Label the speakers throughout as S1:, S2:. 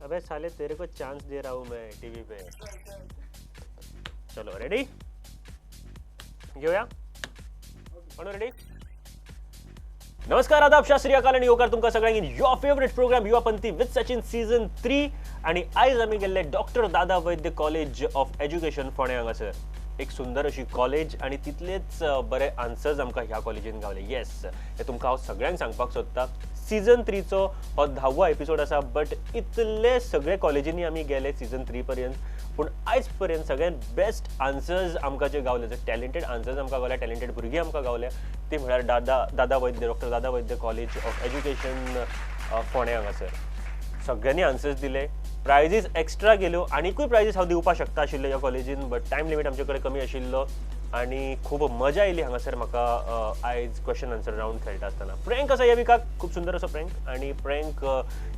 S1: अबे साले तेरे को चांस दे रहा हूँ मैं टीव्ही पे. चलो रेडी घेऊया, म्हणून रेडी. नमस्कार, आदाब, शास्त्रीय अकाल आणि योकार तुमकां सगळ्यांक your favourite programme Yuva Panthi with Sachin season 3. आणि आयज आमी गेल्ले doctor Dada Vaidya college of education फोंडें हांगासर. एक सुंदर अशी कॉलेज आणि तितलेच बरे आन्सर्स आमकां ह्या कॉलेजीन गावले. येस, हे तुमकां हांव सगळ्यांक सांगपाक सोदता. सीजन 3चो हो 10वो एपिसोड आसा, बट इतले सगळे कॉलेजींनी आमी गेले सीजन 3 पर्यंत, पूण आयज पर्यंत सगळ्यात बेस्ट आन्सर्स आमकां जे गावले, जे टॅलेंटेड आन्सर्स आमकां गावल्या, टॅलेंटेड भुरगीं आमकां गावल्या, ती म्हळ्यार Dada Vaidya, doctor Dada Vaidya college of education फोंडें हांगासर. सगळ्यांनी आन्सर्स दिले, प्रायजीस एक्स्ट्रा गेल्यो, आनिकूय प्रायजीस हांव दिवपाक शकता आशिल्लो ह्या कॉलेजीन, बट टायम लिमीट आमचे कडेन कमी आशिल्लो आनी खूब मजा आयली हांगासर म्हाका आयज क्वेश्चन आन्सर रावंड खेळटा आसतना. प्रँक आसा ह्या विकाक, खूब सुंदर असो प्रँक, आनी प्रँक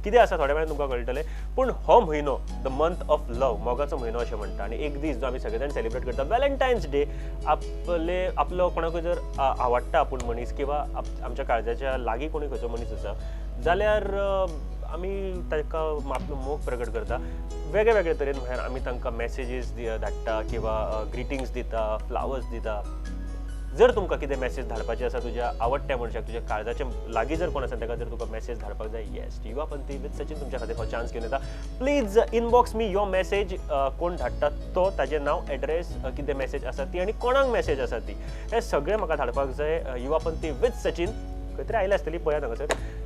S1: कितें आसा थोड्या वेळान तुमकां कळटलें. पूण हो म्हयनो the month of love, मोगाचो म्हयनो अशें म्हणटा, आनी एक दीस जो आमी सगळे जाण सेलिब्रेट करता व्हॅलेंटायन्स डे. आपले आपलो कोणाकूय जर आवडटा आपूण मनीस किंवा आमच्या काळजाच्या लागीं कोणी खंयचो मनीस आसा जाल्यार आमी ताका आपलो मोग प्रकट करता वेगळे वेगळे तरेन. म्हळ्यार आमी तांकां मॅसेजीस धाडटा किंवा ग्रिटिंग्स दिता, फ्लावर्स दिता. जर तुमकां कितें मॅसेज धाडपाची आसा तुज्या आवडट्या मनशाक, तुज्या काळजाच्या लागीं जर कोण आसा ताका जर तुका मॅसेज धाडपाक जाय, येस, युवा पंथी विथ सचिन तुमच्या खातीर हो चान्स घेवन येता. Please inbox me your message, कोण धाडटा तो, ताजें नांव, एड्रेस, कितें मॅसेज आसा ती आनी कोणाक मॅसेज आसा ती, हें सगळें म्हाका धाडपाक जाय. युवा पंथी विथ सचिन खंय तरी आयले आसतली, पळयात हांगासर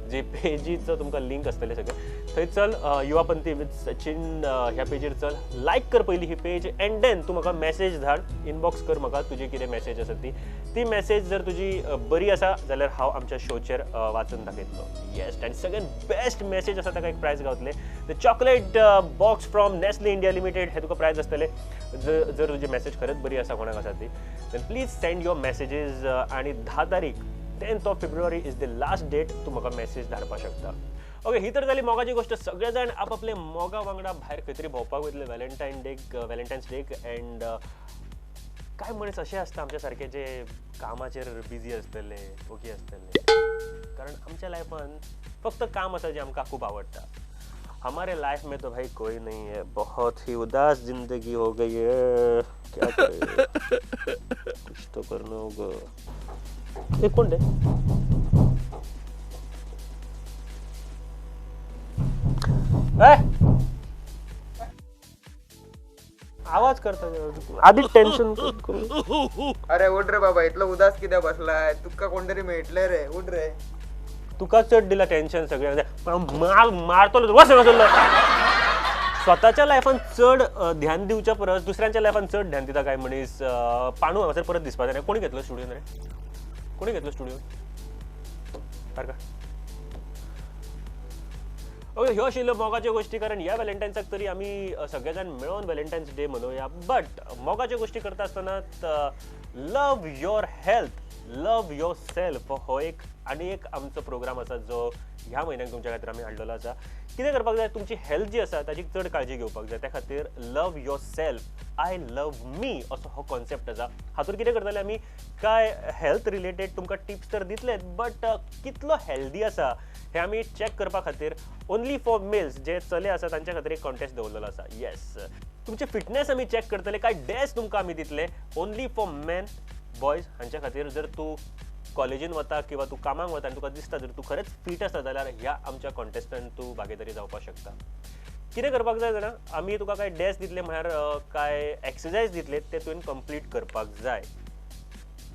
S1: जे पेजीचो तुमकां लिंक आसतले सगळें, थंय चल, युवा पंथी विथ सचिन ह्या पेजीर चल, लायक कर पयली ही पेज एंड then तूं म्हाका मॅसेज धाड, इनबॉक्स कर म्हाका तुजी कितें मॅसेज आसा ती. ती मॅसेज जर तुजी बरी आसा जाल्यार हांव आमच्या शोचेर वाचून दाखयतलो. येस, आनी सगळ्यात बेस्ट मॅसेज आसा ताका एक प्रायज गावतलें, the chocolate box from Nestle India limited हें तुका प्रायज आसतलें. जर तुजी मॅसेज खरेंच बरी आसा कोणाक आसा ती, then please send your messages. आनी 10 तारीख 10th of February is the last date तूं म्हाका मॅसेज धाडपाक शकता. ओके, ही तर जाली मोगाची गोश्ट. सगळे जाण आपआपले मोगा वांगडा भायर खंय तरी भोंवपाक वयतले व्हॅलेंटायन्स डेक. अँड कांय मनीस अशें आसता आमच्या सारके जे कामाचेर बिजी आसतले, ओके आसतले, कारण आमच्या लायफान फक्त काम आसा जें आमकां खूब आवडटा. हमारे लाइफ में तो भाई कोई नहीं है, बहुत ही उदास जिंदगी हो गई है, क्या करें, कुछ तो करना होगा. एक कोण रे? आवाज करता आधी टेन्शन.
S2: अरे उठ रे बाबा, इतलो उदास कित्याक बसलाय? तुका कोणतरी मेळटले रे, उठ रे.
S1: तुका चड दिला टेन्शन सगळ्यांक, मार मारतलो वस हांगासरलो. स्वताच्या लायफान चड ध्यान दिवच्या परस दुसऱ्यांच्या लायफान चड ध्यान दिता काय मनीस. पाणू हांगासर परत दिसपा जाय. कोणी घेतलो स्टुडियोन रे? कोणी घेतलो स्टुडियो? सारका. ओके, ह्यो आशिल्ल्यो मोगाच्यो गोश्टी, कारण ह्या व्हॅलेंटायन्साक तरी आमी सगळे जाण मेळोन व्हॅलेंटायन्स डे मनोवया. बट मोगाच्यो गोश्टी करता आसतना love your health, love yourself हो एक आनी एक आमचो प्रोग्राम आसा जो ह्या म्हयन्याक तुमच्या खातीर आमी हाडलेलो आसा. कितें करपाक जाय, तुमची हेल्थ जी आसा ताजी चड काळजी घेवपाक जाय. त्या खातीर love yourself, I love me असो हो कॉन्सेप्ट आसा. हातूंत कितें करतले आमी, काय हेल्थ रिलेटेड तुमकां टिप्स तर दितलेच, बट कितलो हेल्दी आसा हें आमी चॅक करपा खातीर ओनली फॉर मेल्स, जे चले आसा तांच्या खातीर एक कॉन्टेस्ट दवरलेलो आसा. येस, तुमची फिटनेस आमी चॅक करतले, काय डॅस तुमकां आमी दितले ओनली फॉर मेन, बॉयज हांच्या खातीर. जर तूं कॉलेजीन वता किंवा तूं कामाक वता आनी तुका दिसता जर तूं खरेंच फीट आसा जाल्यार ह्या आमच्या कॉन्टेस्टान तूं भागीदारी जावपाक शकता. कितें करपाक जाय जाणा, आमी तुका कांय डॅस दितले, म्हळ्यार कांय एक्सरसायज दितले ते तुवें कंप्लीट करपाक जाय.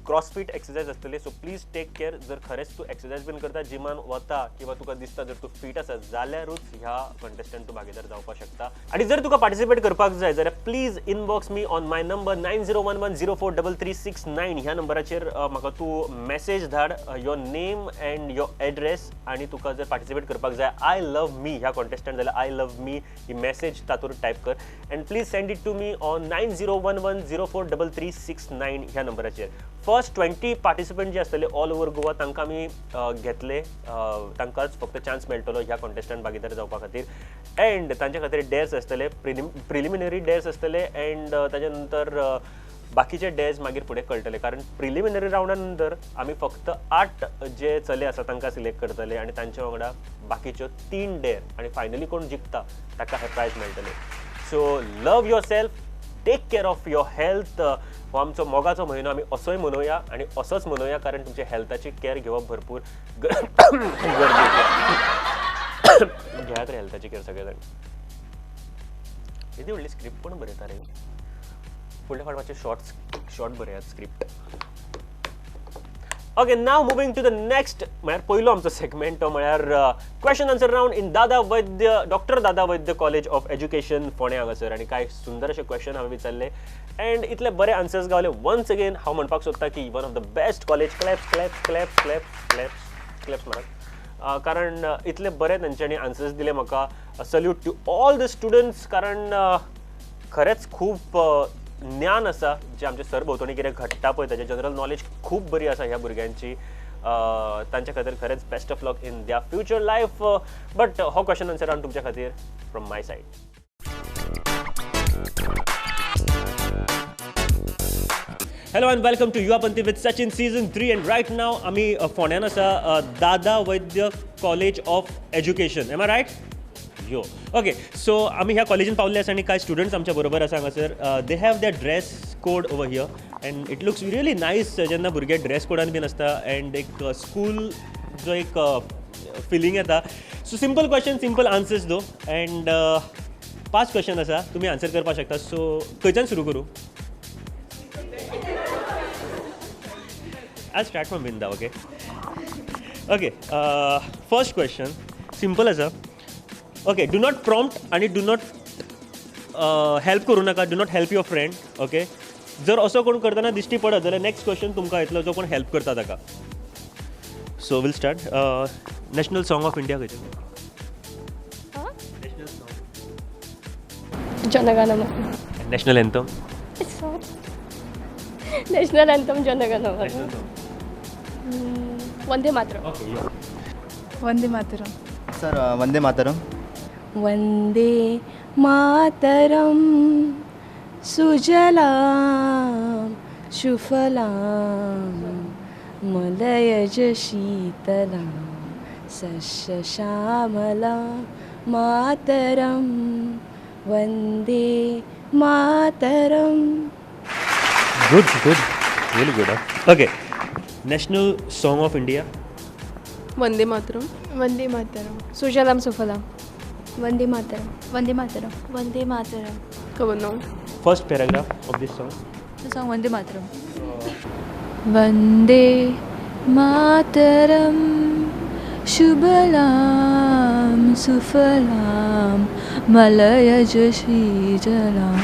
S1: क्रॉसफीट एक्सरसायज आसतली, सो प्लीज टेक केअर. जर खरेंच तूं एक्सरसायज बीन करता, जिमान वता किंवा तुका दिसता जर तूं फीट आसा जाल्यारूच ह्या कंटेस्टंट तूं भागीदार जावपाक शकता. आनी जर तुका पार्टिसिपेट करपाक जाय जाल्यार please inbox me on my number 9011043369 ह्या नंबराचेर म्हाका तूं मॅसेज धाड, your name and your address. आनी तुका जर पार्टिसिपेट करपाक जाय I love मी ह्या कॉन्टेस्टंट जाल्यार I love me he message तातूंत टायप कर and please send it to me on 9011043369 ह्या नंबराचेर. फर्स्ट 20 पार्टिसिपंट जे आसतले ऑल ओवर गोवा तांकां आमी घेतले, तांकांच फक्त चान्स मेळटलो ह्या कॉन्टेस्टान भागीदार जावपा खातीर. एंड तांच्या खातीर डेर्स आसतले, प्रिलिमिनरी डेर्स आसतले एंड ताच्या नंतर बाकीचे डेज मागीर फुडें कळटले, कारण प्रिलिमिनरी रावंडा नंतर आमी फक्त 8 जे चले आसा तांकां सिलेक्ट करतले आनी तांचे वांगडा बाकीच्यो 3 डेर आनी फायनली कोण जिखता ताका हे प्रायज मेळटले. So love yourself, take care of your health. हो आमचो मोगाचो म्हयनो आमी असोय मनोवया आनी असोच मनोवया, कारण तुमच्या हेल्थाची केअर घेवप भरपूर गरजेचें. घेयात रे हेल्थाची केअर सगळे जाण. येदी व्हडली स्क्रिप्ट कोण बरयता रे? फुडल्या फावट मातशें शॉर्ट बरयात script. Okay, now moving to the next, म्हळ्यार पयलो आमचो सेगमेंट तो म्हळ्यार question answer round in Dada Vaidya, doctor Dada Vaidya college of education फोंडें हांगासर. आनी कांय सुंदर अशे क्वेश्चन हांवें विचारले एंड इतले बरे आन्सर्स गावले. वन्स अगेन हांव म्हणपाक सोदता की one of the best college. Claps claps claps claps claps claps मारात, कारण इतले बरे तांच्यांनी आन्सर्स दिले म्हाका. Salute to all the students, कारण खरेंच खूब ज्ञान आसा जें आमच्या सरभोंवतणी कितें घडटा पळय ताजें जनरल नॉलेज खूब बरी आसा ह्या भुरग्यांची. तांच्या खातीर खरेंच best of luck in their future life. But हो क्वेश्चन आन्सर रावंड तुमच्या खातीर from my side. Hello and welcome to Yuva Panthi with Sachin season 3 and right now आमी फोंड्यान आसा Dada Vaidya college of education. Am I right? Yo, okay. So आमी ह्या कॉलेजीन पावल्ले आसा आनी कांय स्टुडंट्स आमच्या बरोबर आसा हांगासर. They have their dress code over here and it looks really nice जेन्ना भुरगे ड्रेस कोडान बीन आसता एंड एक स्कूल जो एक फिलींग येता. So simple question, simple answers though and 5 question आसा, तुमी आन्सर करपाक शकता. सो खंयच्यान सुरू करूं? I'll start from Vinda, okay? Okay, first question, simple आसा. Okay, do not prompt आणि do not help करू नाका, do not help your friend, okay? जर असो कोण करतना दिश्टी पडत जाल्यार नेक्स्ट क्वेश्चन तुमकां येतलो जो कोण हेल्प करता ताका. So we'll start. National song of India खंयचें? National song.
S3: Jana Gana Mana.
S1: National anthem?
S3: National anthem Jana Gana Mana. Vande Mataram.
S1: Okay.
S4: Vande Mataram.
S2: Sir, Vande Mataram.
S5: Vande Mataram सुजलां सुफलां मलयज शीतलां सस्यश्यामलां मातरम. Vande Mataram.
S1: Good, good, really good. Okay, national song of India?
S6: Vande Mataram.
S3: Vande Mataram. सुजलां सुफलां. Vande Mataram.
S4: Vande Mataram.
S5: Vande Mataram.
S6: खबर ना.
S1: First paragraph of this song.
S4: The song Vande Mataram.
S5: Vande Mataram शुभलां सुफलां मलयज शीतलां.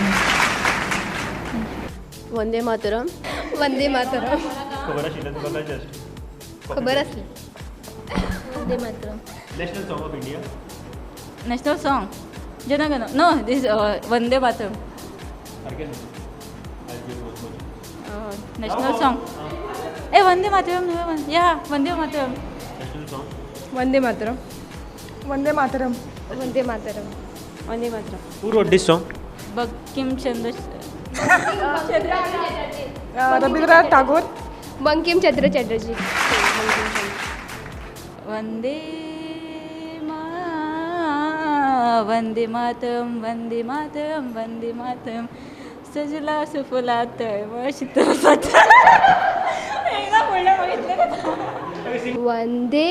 S6: वंदे मातरम.
S3: वंदे मातरम.
S1: खबर आशिल्लें तुका काय just
S3: खबर आसली.
S4: Vande Mataram.
S1: National song of India?
S4: National song Jana Gana. No, this Vande Mataram. National song A Vande Mataram न्हय, या Vande Mataram.
S1: National song.
S6: Vande Mataram.
S7: Vande Mataram.
S3: Vande Mataram.
S6: Vande Mataram.
S1: Who wrote this song?
S4: Bankim Chandra
S7: Rabindranath Tagore.
S3: Bankim Chandra Chatterjee.
S4: Vande मा वंदे मातरम वंदे मातरम वंदे मातरम सजला सुफला तळमळ शीतल.
S3: वंदे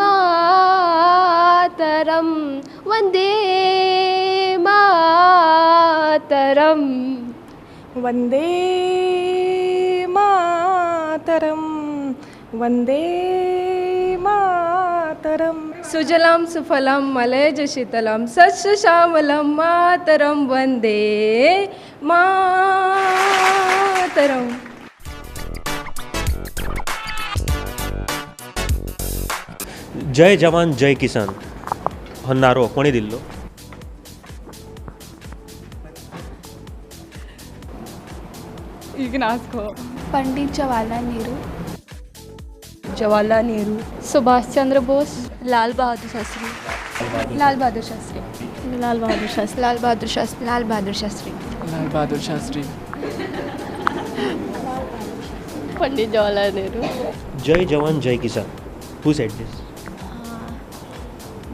S3: मातरम वंदे मातरम.
S7: वंदे मातरम वंदे मातरम.
S6: सुजलां सुफलां मलयज शीतलां सस्यश्यामलां मातरम. वंदे मातरम.
S1: जय जवान जय किसान हो नारो कोणी दिल्लो?
S6: You can ask her.
S8: Pandit Jawaharlal Nehru.
S6: Jawaharlal Nehru.
S3: Subhash Chandra Bose.
S4: Lal Bahadur Shastri.
S8: Lal Bahadur Shastri.
S4: Lal Bahadur Shastri.
S8: Lal Bahadur Shastri. Lal Bahadur Shastri.
S9: Lal Bahadur Shastri.
S5: Pandit Jawaharlal Nehru.
S1: Jai Jawan Jai Kisan. Who said this?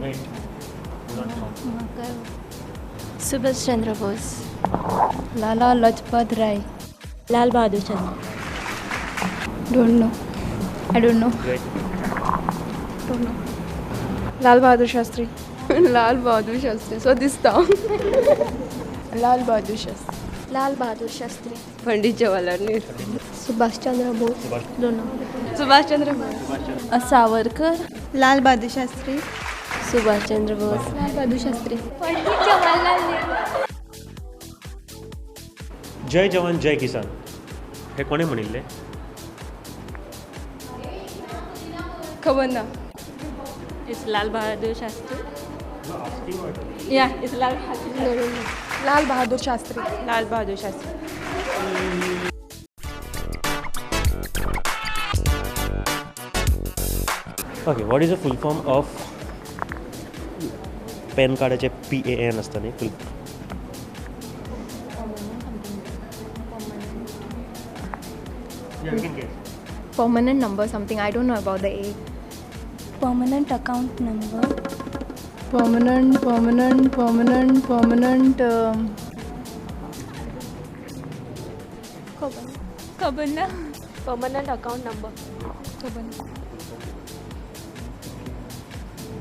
S1: Wait.
S5: Subhash Chandra Bose.
S3: Lala Lajpat Rai.
S4: Lal Bahadur Shastri.
S3: Don't know. I don't know. Don't know.
S6: Lal Bahadur Shastri. Lal Bahadur Shastri. So दिसता. Lal Bahadur Shastri.
S3: Lal Bahadur Shastri.
S5: Pandit Jawaharlal Nehru.
S3: Subhash Chandra Bose. Don't know.
S5: Subhash Chandra Bose. Savarkar.
S4: Lal Bahadur Shastri.
S5: Subhash Chandra Bose.
S3: Lal Bahadur Shastri. Pandit Jawaharlal Nehru.
S1: Jai Jawan Jai Kisan हे कोणे म्हणिल्लें?
S6: खबर ना.
S4: It's Lal Bahadur Shastri. Yeah, it's Lal Bahadur.
S7: Lal Bahadur Shastri.
S5: Lal Bahadur Shastri.
S1: Okay, what is the full form of PAN कार्डाचे PAN आसता न्ही full?
S6: Permanent number something. I don't know about the A.
S4: Permanent account number.
S6: Permanent, permanent, permanent, permanent.
S4: खबर ना.
S5: Permanent account number.
S6: खबर ना.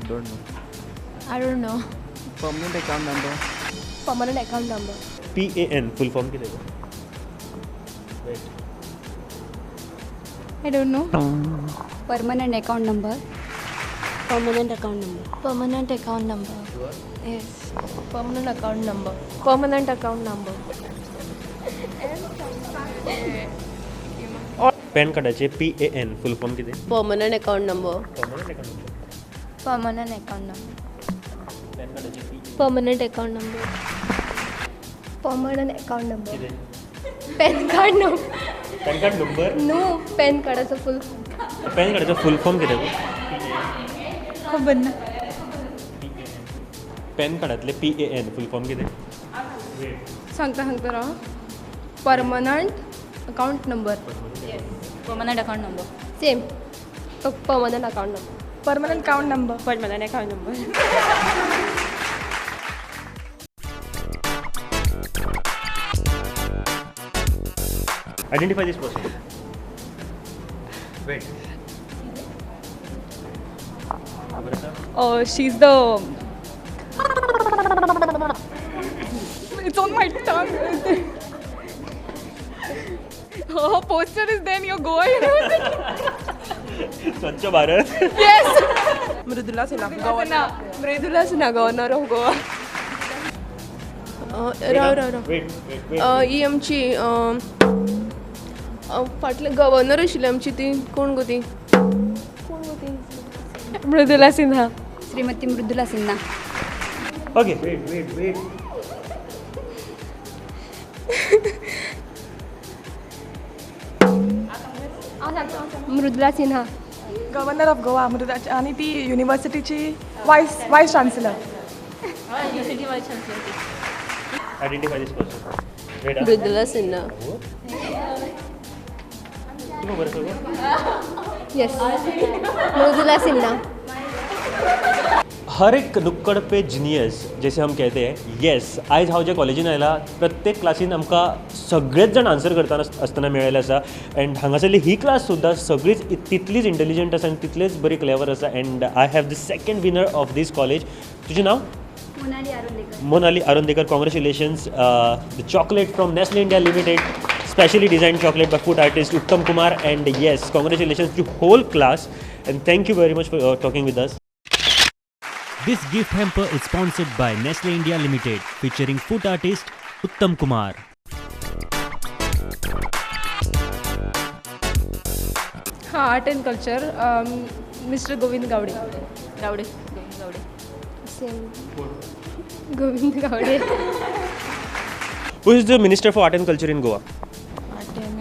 S2: Don't know.
S3: I don't know.
S2: Permanent account number.
S3: Permanent account number.
S1: PAN full form कितें? Wait.
S3: I don't know.
S4: Permanent account number. Permanent account number.
S3: Permanent account number. Yes.
S6: Permanent account number. Permanent account number.
S1: PAN कार्डाचे PAN full form कितें?
S5: Permanent account number.
S1: Permanent account number.
S3: Permanent account number.
S1: PAN कार्डाचे
S3: Permanent account number. Permanent account number.
S1: कितें?
S3: PAN card number.
S1: PAN card number?
S3: No, PAN कार्डाचो full.
S1: PAN कार्डाचो full form कितें?
S4: खबर ना.
S1: PAN कार्डांतलें PAN full form कितें?
S6: सांगता सांगता राव. Permanent account number.
S4: Permanent account number.
S3: Same. Permanent account number.
S7: Permanent account number.
S5: Permanent account number.
S1: Identify this person. Wait.
S6: She's the. It's on my tongue. Her poster is there in your Goa University.
S1: Swachh Bharat.
S6: Yes.
S7: Mridula Sinha. Governor.
S5: Mridula Sinha, governor of Goa. Rao Rao Rao.
S1: Wait, wait, wait.
S5: ही आमची फाटले governor आशिल्ली आमची ती कोण गो ती? कोण गो ती?
S6: Mridula Sinha.
S4: Shrimati Mridula Sinha.
S1: Okay. Wait, wait, wait.
S3: Mridula Sinha.
S7: Governor of Goa Mridula आणि ती युनिव्हर्सिटीची vice chancellor.
S4: University vice chancellor.
S1: Identify this person. Wait.
S5: Mridula Sinha.
S1: तुका बरें सगळं?
S3: Yes. Mridula Sinha.
S1: हर एक नुक्कड़ पे जिनियस जैसे हम कहते हैं. येस, आयज हांव जे कॉलेजीन आयला प्रत्येक क्लासीन आमकां सगळेच जाण आन्सर करतना आसतना मेळिल्ले आसा. एंड हांगासरली ही क्लास सुद्दां सगळीच तितलीच इंटेलिजंट आसा आनी तितलीच बरी क्लेवर आसा. And I have the second winner of this college. तुजें नांव?
S4: Monali Arondekar.
S1: Monali Arondekar, congratulations. The chocolate from Nestle India Limited, specially designed chocolate by food artist Uttam Kumar. And yes, congratulations to whole class and thank you very much for talking with us. This gift hamper is sponsored by Nestle India Limited, featuring food artist Uttam Kumar.
S6: हां, art and culture mister Govind Gawade.
S4: Gawade. Govind Gawade.
S3: Same. Govind Gawade.
S1: Who is the Minister for Art and Culture in Goa?
S4: Art and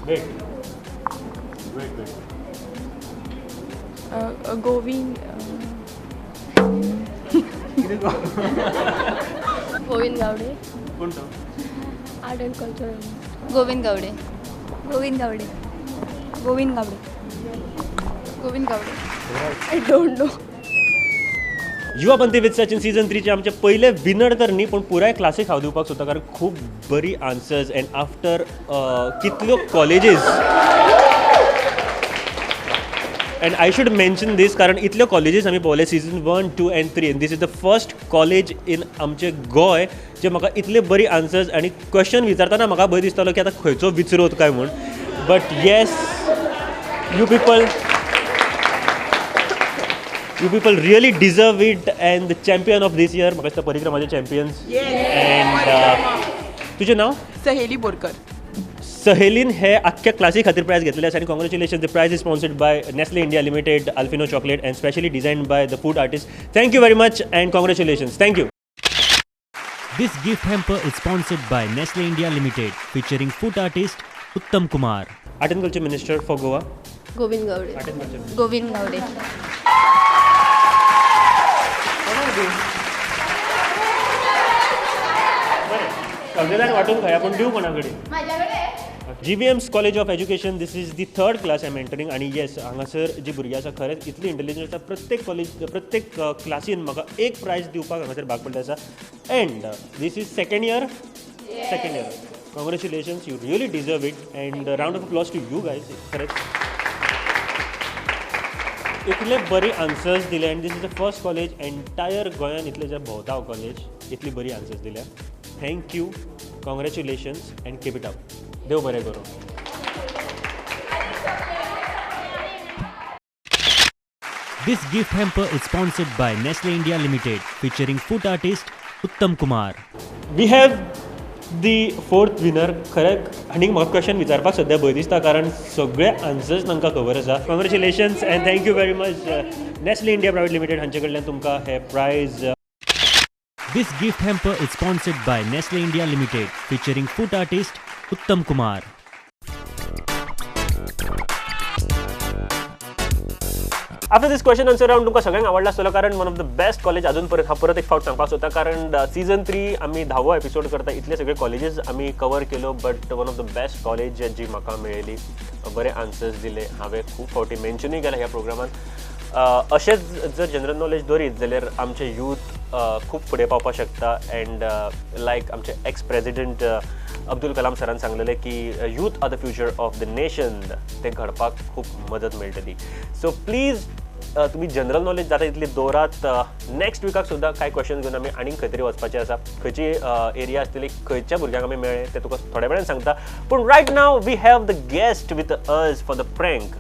S1: Wait. Wait, wait.
S5: Govind Govind Gawade.
S1: कोण तो?
S3: Art and culture.
S4: Govind Gawade.
S3: Govind Gawade. Govind Gawade.
S6: Govind Gawade.
S5: I don't know.
S1: Yuva Panthi with Sachin season थ्रीचे आमचे पयले winner तर न्ही, पूण पुराय classic हांव दिवपाक सोदता, कारण खूब बरी आन्सर्स एंड आफ्टर कितल्यो colleges. And I should mention this, कारण इतल्यो कॉलेजीस आमी पळयले season 1, 2 and 3, and this is the first college in आमचे गोंय जे म्हाका इतले बरी आन्सर्स आनी क्वेश्चन विचारतना म्हाका भंय दिसतालो की आतां खंयचो विचरोत काय म्हूण. But yes, you people really deserve it and the champion of this year, म्हाका दिसता परिक्रमाचे चॅम्पियन्स. अँड तुजें नांव?
S7: सहेली बोरकर.
S1: सहेलीन हे आख्ख्या क्लासी खातीर प्रायज घेतलेले आसा आनी congratulation. The prize is sponsored by Nestle India Limited, Alpino chocolate and specially designed by the food artist. Thank you very much and congratulations. Thank you. This gift hamper is sponsored by Nestle India Limited, featuring food artist Uttam Kumar. Art and Culture Minister for Goa.
S5: Govind Gawade.
S1: Art and Culture.
S4: Govind Gawade.
S1: बरें, सगळ्यांक वांटून खाया, पूण दिवं कोणा कडेन? GVM's College of Education, this is the third class I am entering आनी येस, हांगासर जी भुरगीं आसा खरेंच इतली इंटेलिजंट आसा. प्रत्येक कॉलेज, प्रत्येक क्लासीन म्हाका एक प्रायज दिवपाक हांगासर भाग पडलें आसा. And this is second year, second year. Congratulations, you really deserve it and round of applause to you guys. खरेंच इतले बरी आन्सर्स दिले and this is the first college entire गोंयान इतले जे भोंवता हांव कॉलेज इतली बरी आन्सर्स दिल्या. Thank you, congratulations and keep it up. देव बरें करूं. This gift hamper is sponsored by Nestle India Limited, featuring food artist Uttam Kumar. We have the fourth winner. खरें आनी म्हाका क्वेश्चन विचारपाक सद्या भंय दिसता, कारण सगळे आन्सर्स तांकां खबर आसा. Congratulations and thank you very much. Nestle India Private Limited हांचे कडल्यान तुमकां हे prize. This gift hamper is sponsored by Nestle India Limited, featuring food artist Uttam Kumar. After this question answer round तुमकां सगळ्यांक आवडला आसतलो, कारण one of the best college अजून परत हांव परत एक फावट सांगपाक सोदता, कारण सीझन 3 आमी 10वो एपिसोड करता, इतले सगळे कॉलेजीस आमी कवर केलो, but one of the best college जी म्हाका मेळ्ळी, बरे आन्सर्स दिले, हांवें खूब फावटी मेन्शनूय केला ह्या प्रोग्रामान. अशेंच जर जनरल नॉलेज दवरीत जाल्यार आमचे यूथ खूब फुडें पावपाक शकता. एंड लायक आमचे एक्स प्रेजिडेंट अब्दुल कलाम सरान सांगलेलें की youth are the future of the nation, तें घडपाक खूब मदत मेळटली. सो प्लीज तुमी जनरल नॉलेज जाता तितली दवरात. नेक्स्ट विकाक सुद्दां कांय क्वेश्चन घेवन आमी आनीक खंय तरी वचपाचें आसा. खंयची एरिया आसतली, खंयच्या भुरग्यांक आमी मेळ्ळे तें तुका थोड्या वेळान सांगता, पूण right now we have the guest with us for the prank.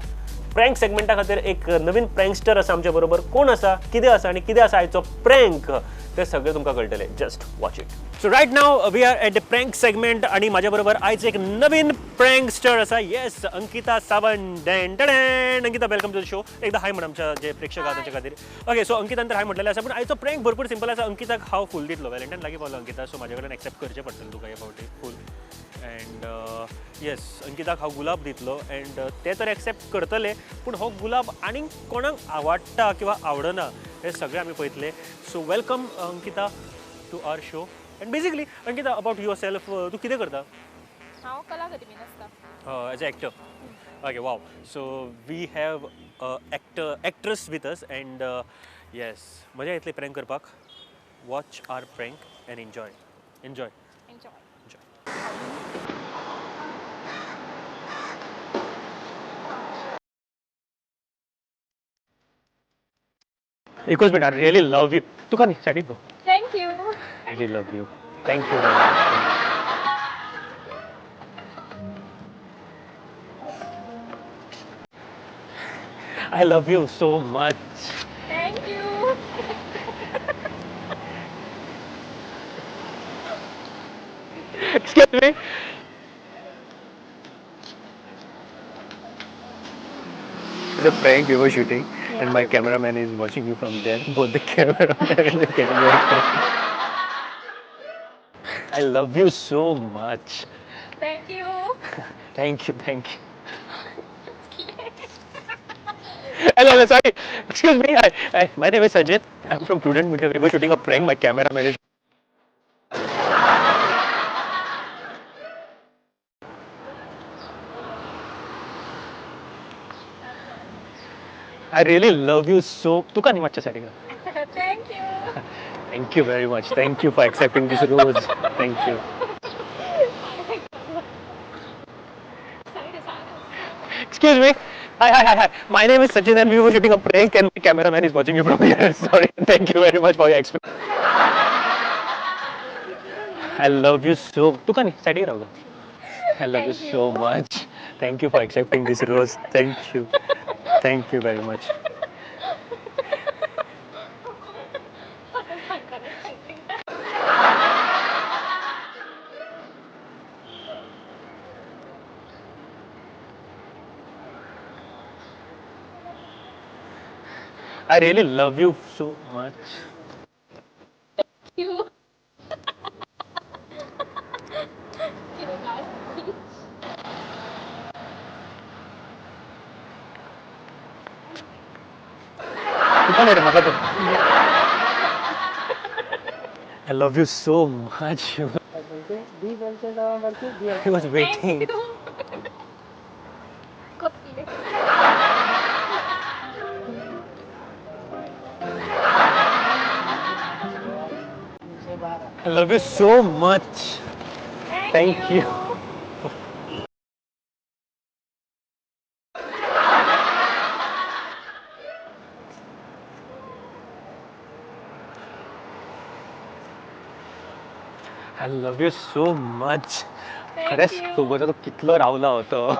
S1: Prank सेगमेंटा खातीर एक नवीन प्रँकस्टर आसा आमच्या बरोबर. कोण आसा, कितें आसा आनी कितें आसा आयचो प्रँक, तें सगळें तुमकां कळटलें. Just watch it. So right now we are at the prank segment आनी म्हाज्या बरोबर आयज एक नवीन प्रँकस्टर आसा. Yes, Ankita Sawant. Dan Dan. Ankita, welcome to the show. एकदा हाय म्हण आमच्या जे प्रेक्षक आहा तांच्या खातीर. ओके, सो अंकितान तर हाय म्हटलेलें आसा, पूण आयचो प्रँक भरपूर सिंपल आसा. अंकिताक हांव फूल दितलो, व्हॅलेंटायन लागीं पावलो अंकिता, सो म्हाजे कडेन एक्सेप्ट करचें पडटलें तुका हे फावटी फूल. एंड येस, अंकिताक हांव गुलाब दितलो एंड ते तर एक्सेप्ट करतले, पूण हो गुलाब आनीक कोणाक आवडटा किंवा आवडना हें सगळें आमी पळयतले. So welcome Ankita to our show. And basically Ankita, about yourself, तूं कितें करता?
S9: हांव कला अकादमीन आसता.
S1: As a actor. Okay, wow. So we have actor actress with us and yes, मजा येतली प्रँक करपाक. Watch our prank and enjoy. Enjoy.
S9: Enjoy.
S1: Enjoy. एकूच minute, I really love you. तुका न्ही, सायडीक गो.
S9: Thank you.
S1: Really love you. Thank you very much. I love you so much.
S9: Thank you.
S1: Excuse me.
S10: The prank we were shooting, and my cameraman is watching you from there. Both the cameraman and the camera.
S1: I love you so much.
S9: Thank you.
S1: Thank you, thank you. Hello, hello, sorry. Excuse me. My name is Sajid. I'm from Prudent Media. We were shooting a prank. My cameraman is.
S10: I really love you so. तुका न्ही मातशें सायडीक.
S9: Thank you.
S10: Thank you very much. Thank you for accepting this rose. Thank you. Excuse me. Hi, hi, hi, hi. My name is Sachin and we were shooting a prank and my cameraman is watching you from here. Sorry. Thank you very much for your explanation. I love you so. तुका न्ही सायडीक राव. I love you so much. Thank you for accepting this rose. Thank you. Thank you very much. I really love you so much.
S9: Thank you.
S10: I love you so much. I was waiting. I love you so much. Thank you. I love you so much. खरेंच सोबत तो कितलो रावला होतो.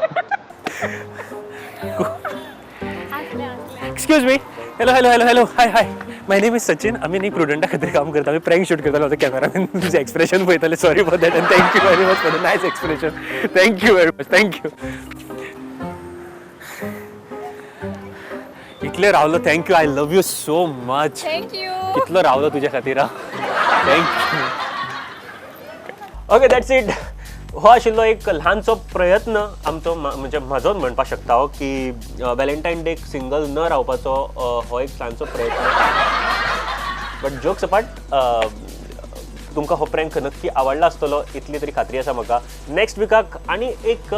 S10: Excuse me. Hello, hello, hello, hello. Hi, hi. My name is Sachin. आमी न्ही प्रुडंटा खातीर काम करता. आमी प्रँक शूट करतालो. आतां कॅमेरामॅन तुजें एक्सप्रेशन पळयताले. Sorry for that and thank you very much for the nice expression. Thank you very much. Thank you. इतले रावलो. Thank you. I love you so much.
S9: Thank you.
S10: कितलो रावलो तुज्या खातीर. Thank you.
S1: Okay, that's it. हो आशिल्लो एक ल्हानसो प्रयत्न आमचो, म्हणजे म्हजो म्हणपाक शकता हांव की व्हॅलेंटायन डेक सिंगल न रावपाचो हो एक ल्हानसो प्रयत्न. बट जोक्स अपार्ट, तुमकां हो प्रँक नक्की आवडला आसतलो इतली तरी खात्री आसा म्हाका. नेक्स्ट विकाक आनी एक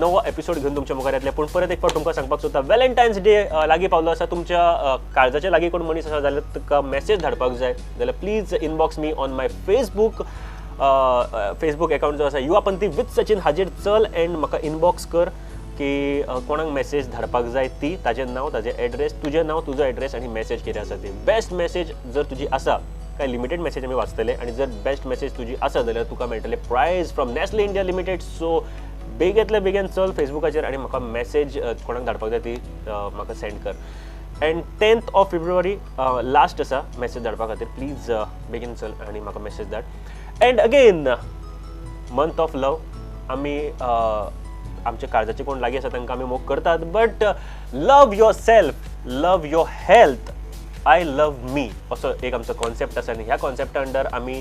S1: नवो एपिसोड घेवन तुमच्या मुखार येतले. पूण परत एक फावट तुमकां सांगपाक सोदता, व्हॅलेंटायन्स डे लागीं पावलो आसा. तुमच्या काळजाच्या लागीं कोण मनीस आसा जाल्यार तुका मॅसेज धाडपाक जाय जाल्यार please inbox me on my Facebook Facebook account जो आसा युवा पंथी विथ सचिन हाजेर चल एंड म्हाका इनबॉक्स कर की कोणाक मॅसेज धाडपाक जाय ती, ताजें नांव, ताजें एड्रेस, तुजें नांव, तुजो एड्रेस आनी मॅसेज कितें आसा ती. बेस्ट मॅसेज जर तुजी आसा, काय लिमिटेड मॅसेज आमी वाचतले, आनी जर बेस्ट मॅसेज तुजी आसा जाल्यार तुका मेळटले prize from Nestle India limited. So बेगींतल्या बेगीन चल फेसबुकाचेर आनी म्हाका मॅसेज कोणाक धाडपाक जाय ती म्हाका सेंड कर. And 10th of February last आसा मॅसेज धाडपा खातीर. प्लीज बेगीन चल आनी म्हाका मॅसेज धाड. And again month of love, आमी आमच्या काळजाचे कोण लागीं आसा तांकां आमी मोग करतात, but love yourself, love your health, I love me असो एक आमचो कॉन्सेप्ट आसा. आनी ह्या कॉन्सेप्टा अंडर आमी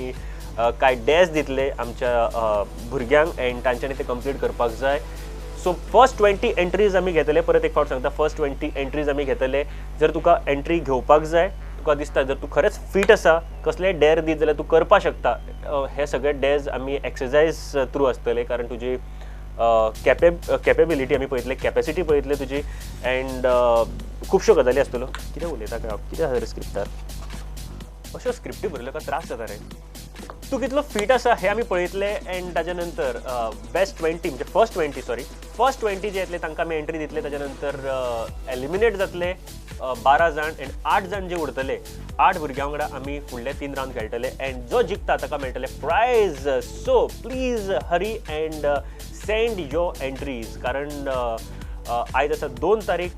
S1: कांय डेज दितले आमच्या भुरग्यांक एंड तांच्यांनी ते कंप्लीट करपाक जाय. सो फर्स्ट 20 एंट्रीज आमी घेतले. परत एक फावट सांगता, फर्स्ट 20 एंट्रीज आमी घेतले. जर तुका एंट्री घेवपाक जाय, तुका दिसता जर तूं खरेंच फीट आसा, कसलेय डेर दीत जाल्यार तूं करपाक शकता. हे सगळे डेज आमी एक्सरसायज थ्रू आसतले, कारण तुजी कॅपेबिलिटी आमी पळयतले, कॅपेसिटी पळयतले तुजी, एंड खुबश्यो गजाली आसतल्यो. कितें उलयता काय हांव, कितें आसा रे स्क्रिप्टार? अश्यो स्क्रिप्टी बरयल्यो काय त्रास जाता रे. तूं कितलो फीट आसा हें आमी पळयतले एंड ताजे नंतर बेस्ट 20 म्हणजे फर्स्ट 20 जे येतले तांकां आमी एंट्री दितले. ताजे नंतर एलिमिनेट जातले 12 जाण एंड 8 जाण जे उरतले, 8 भुरग्यां वांगडा आमी फुडले 3 रावंड खेळटले एंड जो जिखता ताका मेळटले prize. So please hurry and send your entries, कारण आयज आसा 2 तारीख,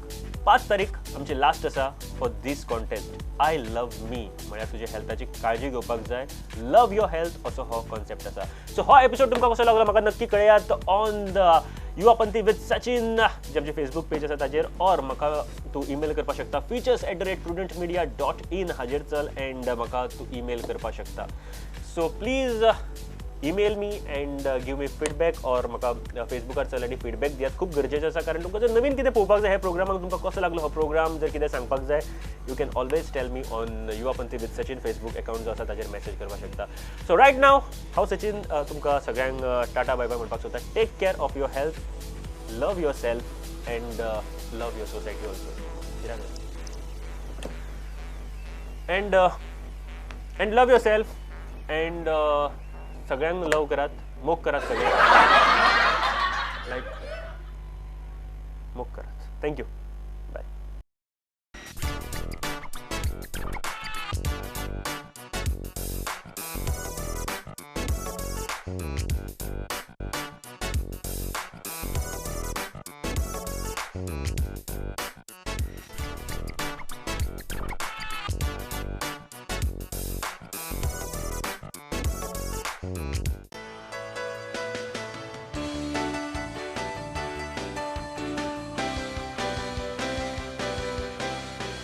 S1: 5 तारीख आमची लास्ट आसा for this contest. I love me म्हळ्यार तुज्या हेल्थाची काळजी घेवपाक जाय, लव your health असो हो कॉन्सेप्ट आसा. सो हो एपिसोड तुमकां कसो लागलो म्हाका नक्की कळयात on the Yuva Panthi with Sachin जे आमचे फेसबूक पेज आसा ताजेर, ऑर म्हाका तूं ईमेल करपाक शकता features@prudentmedia.in हाजेर चल एंड म्हाका तूं ईमेल करपाक शकता. So please email me and give me feedback, or म्हाका फेसबुकार चल आनी फिडबॅक दियात, खूब गरजेचें आसा. कारण तुमकां जर नवीन कितें पळोवपाक जाय ह्या प्रोग्रामाक, तुमकां कसो लागलो हो प्रोग्राम जर कितें सांगपाक जाय, you can always tell me on Yuva Panthi with Sachin Facebook account जो आसा ताजेर मॅसेज करपाक शकता. सो रायट नाव हांव सचिन तुमकां सगळ्यांक टाटा बाय बाय म्हणपाक सोदता. Take care of your health, love yourself and love your society also. And and love yourself and सगळ्यांक लव करात, मोग करात सगळे, लायक मोग करात. Thank you.